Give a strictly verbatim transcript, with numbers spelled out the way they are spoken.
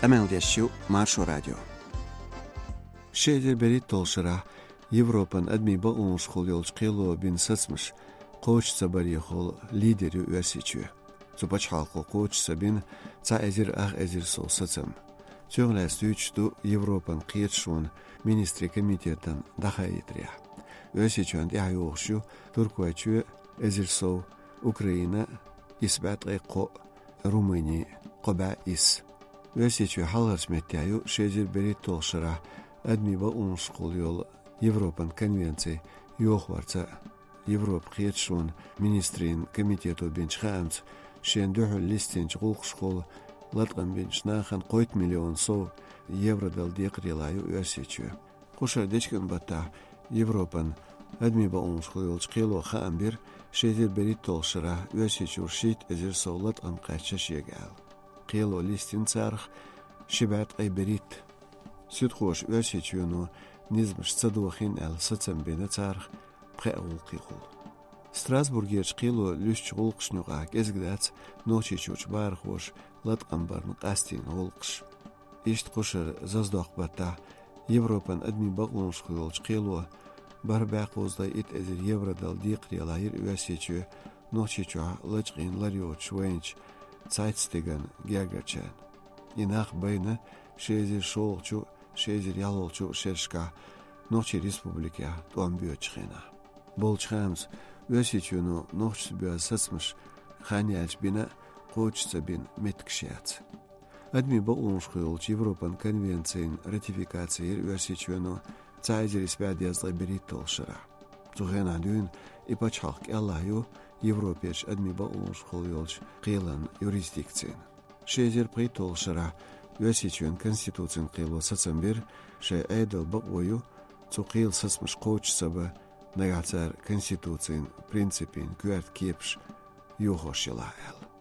Къамел деш ю Маршо радио. Ши эзар берхӀитталгӀа шарахь Европан адамийн бакъонашкахула йолчу кхело бина сацамаш кхочуш ца барехула лидер ю Оьрсийчоь. Цу пачхьалкхо кхочуш ца бина цхьа эзар ах эзар сов сацам. Цунах лаьцна дуьйцуш ду Европан кхеташонан министрийн комитетан дӀахаийтарехь. Оьрсийчоьнна тӀаьхьа йогӀуш ю Туркойчоь, эзар сов, Украина, исс бӀе ткъе кхоъ, Румыни, кхо бӀе исс. Оьрсийчоь хьалхарчу меттехь ю ши эзар берхӀитталгӀа шарахь адамийн бакъонашкахула йолу Европан конвенци йохорца Европан кхеташонан министрийн комитето бинчу хаамца, шена дуьхьал листинчу гӀуллакхашкахула латкъам бинчу нахана кхойтта миллион сов евро дала декхарийлахь ю Оьрсийчоь. Кху шарахь дечкен баттахь Европан адамийн бакъонашкахула йолчу кхело хаам бира, ши эзар берхӀитталгӀа шарахь Оьрсийчуьра шийтта эзар сов латкъам кхаьчна шега аьлла. Кхело листина царах ши бӀе ткъе берхӀитта. Суьдхоша Оьрсийчоьно низамаш ца дохийна аьлла сацам бина царах пхеа гӀуллакхехула. Страсбургерчу кхело луьстучу гӀуллакхашна юкъахь кӀезиг дац Нохчийчуьрчу бахархоша латкъам барна къастийна гӀуллакхаш. Иштта кху шарахь заздоккху баттахь Европан адамийн бакъонашкахула йолчу кхело бархӀ бӀе кхузткъе итт эзар евро дала декхарийлахь йира Оьрсийчоь Нохчийчохь лачкъийна лар йоцуш вайначу цхьайтта стеган гергарчарна. И нах байна ши эзар шолгӀачу, ши эзар ялхолгӀачу шерашкахь Нохчийн республикехь тӀом боьдучу хенахь. Болчу хаамца, Оьрсийчоьно нохчашца боьзна сацамаш хан яьлча бина а, кхочуш ца бина меттигаш яц. Адамийн бакъонашкахула йолчу Европан конвенцин ратификаци йира Оьрсийчоьно цхьа эзар исс бӀе дезткъе берхӀитталгӀа шарахь. Цу хенахь дуьйна и пачхьалкх кӀелахь ю Европерчу адамийн бакъонашкахула йолчу кхелан юрисдикцина. Ши эзар пхийтталгӀа шарахь Оьрсийчоьнан конституцин кхело сацам бира, шайн Ӏедалан бакъо ю цу кхелан сацамаш кхочуш ца бан, нагахь цара конституцин принципийн коьрта кепаш йохош елахь аьлла.